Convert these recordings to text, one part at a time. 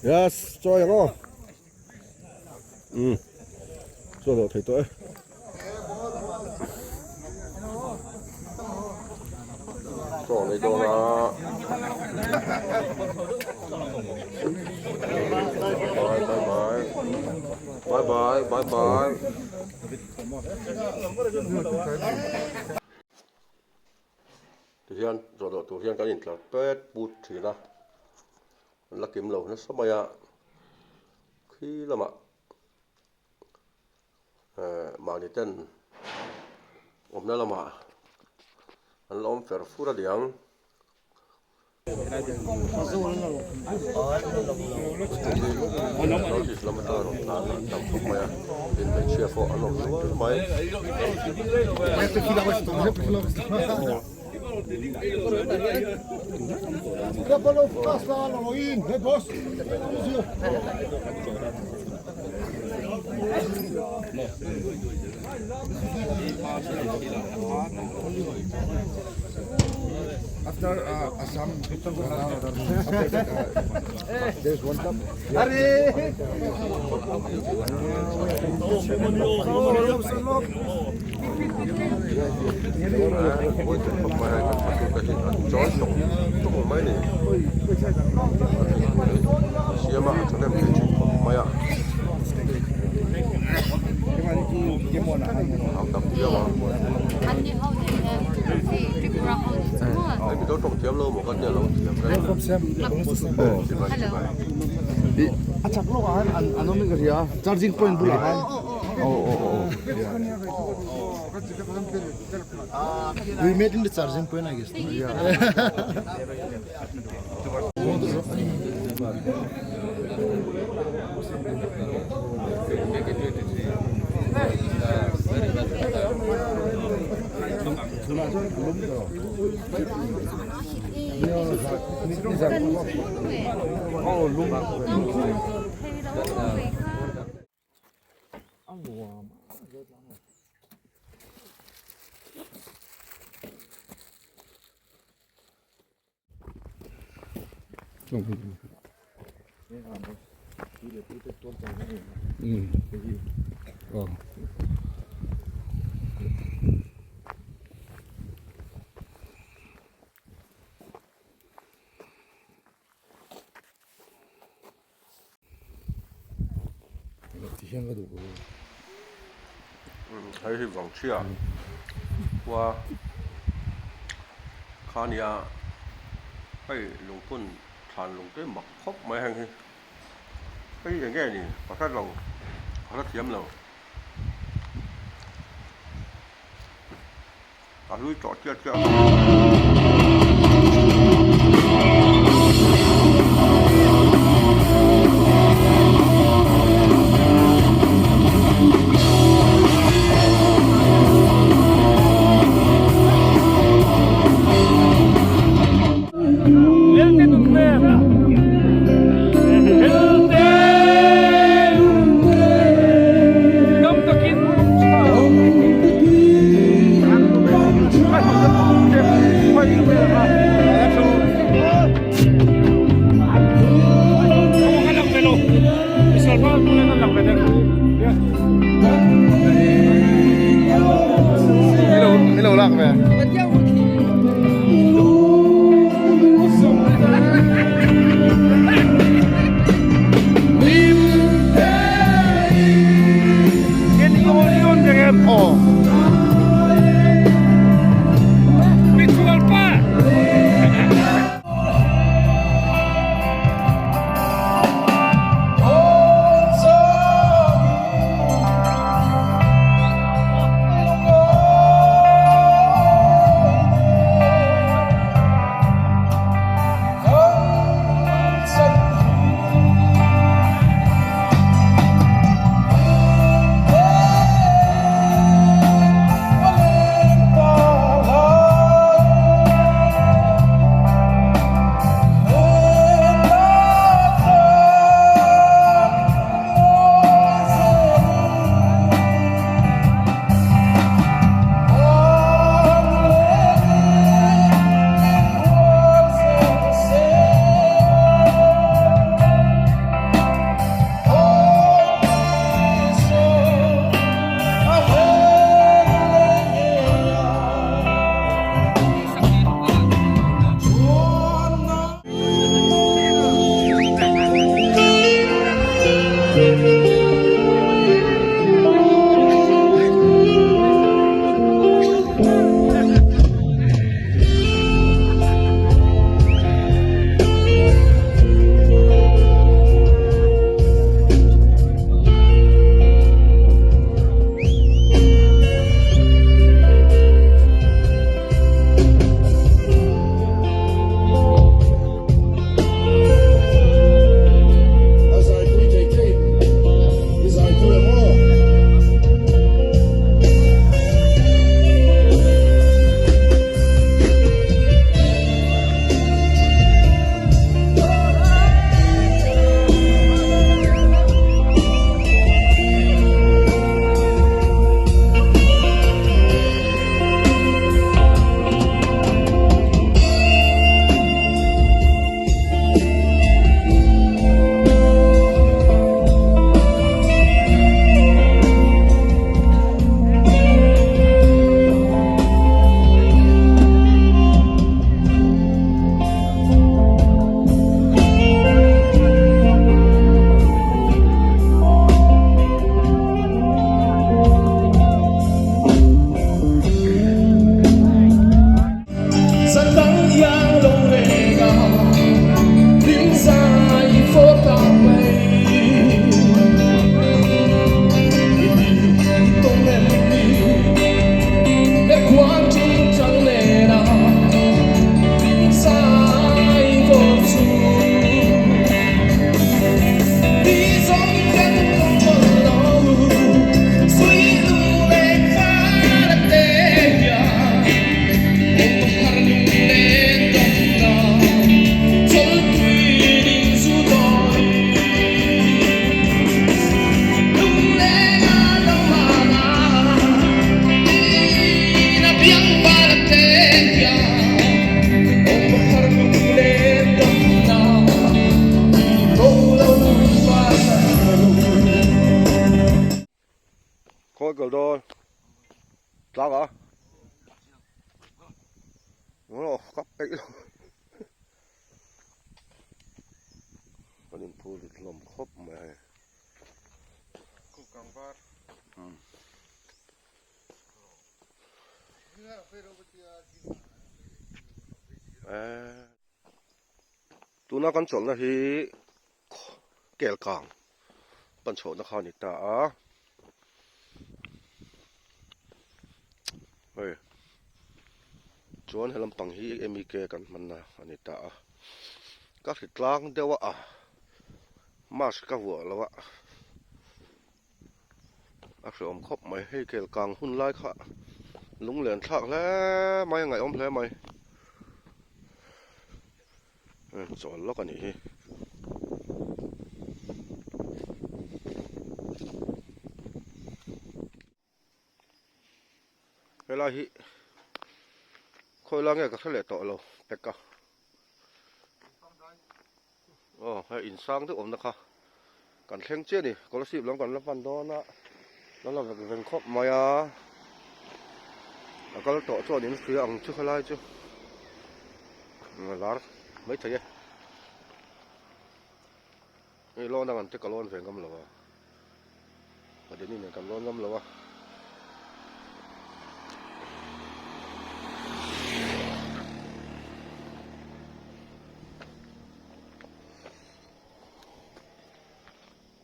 Yes, chawi ang aw. Umm chaw dawh thei tawh e. Chaw nei dawn a. Bye bye bye. Bye bye bye bye. Tihian chaw dawh tur hian kan intlar pet put thin a. An la kim lo nasa mai a, khi lamah eh mahni ten awmna lamah an la awm fer fur a niang. Notice lam atanga rawn tlan an tam khawp mai a, tin hmeichhia pawh an awm nual mai. Charging point bulah khan. We met in the charging point, I guess. No? Yeah. Hei hi vang chhia khua kha nia hei lungphun thlan lung te mak khawp mai heng hi hei eng nge ni ka hre lo ka hre thiam lo a hlui tawh chiah chiah Khawi kal dawn tlang ah Aw ka peih lo kan inphur rit hlawm khawp mai hei. Tuna kan chawlhna hi Kelkang pan chhohna kha a ni ta a hei chuan he lampang hi M E K kan hmanna a ni ta a ka hritlang deuh a mask ka vuah lo a. A hreawm khawp mai hei kel kang hun lai kha lunglen thlak hle mai a ngaihawm hle mai chawl lawk a nih hi. Helai hi khawi lai nge ka hre leh tawh lo pek a aw hei in sang deuh awmna kha kan thleng chiah a ni scholarship lam kan la hman dawn a la la vek veng khawp mai a a kal tawh chuan in hria ang chu helai chu lar maithei e hei lawn ang an te ka lawn ve ngam lo a. Pathianin nen kan lawn ngam lo a.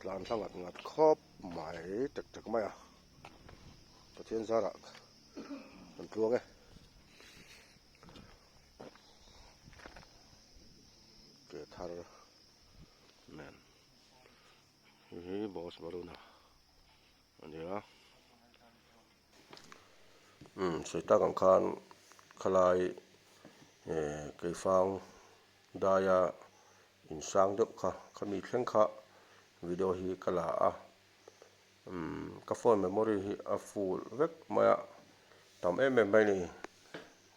Tlan thla ngat ngat khawp mai tek tek mai a. Pathian zarah kan tluang e. Ke thar nen. Hei hi boss baruna a ni a umm sawi tak ang khan khalai eh keifang daia insang deuh kha khami thleng kha video hi ka la a umm ka phone memory hi a full vek mai a tam em em mai a ni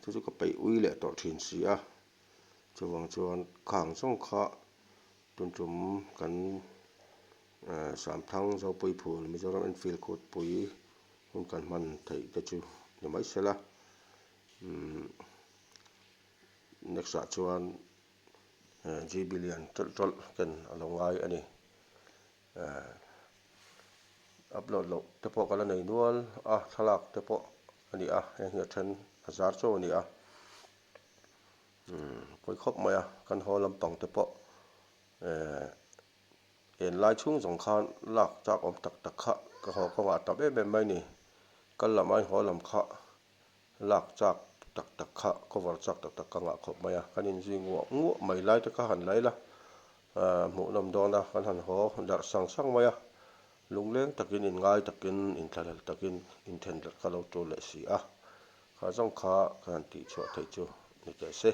chu chu ka peih ui leh tawh thin si a chuvang chuan khang zawng kha. Tun tum kan Samthang Zopui phul Mizoram Enfield kutpui hun kan hman theih te chu ni mai se la next ah chuan GB lian tawlh tawlh ken a lo ngai a ni upload loh te pawh ka la nei nual a thlalak te pawh a ni a heng hi a then a zar chauh a ni a. Umm pawi khawp mai a kan haw lampang te pawh ehh en lai chhung zawng khan lak chak awm tak tak kha ka haw kawngah a tam em em mai a ni kal lam aiin haw lam kha lak chak tak tak kha cover chak tak tak ka ngah khawp mai a kan inzui nguah nguah mai lai te kha han la ila ahh hmuhnawm dawn a kan han haw darh sang sang mai a lungleng takin inngai takin inthlahlel takin inthen darh kha lo tul leh si a. Kha zawng kha ka han tih chhuah theih chu ni teh se.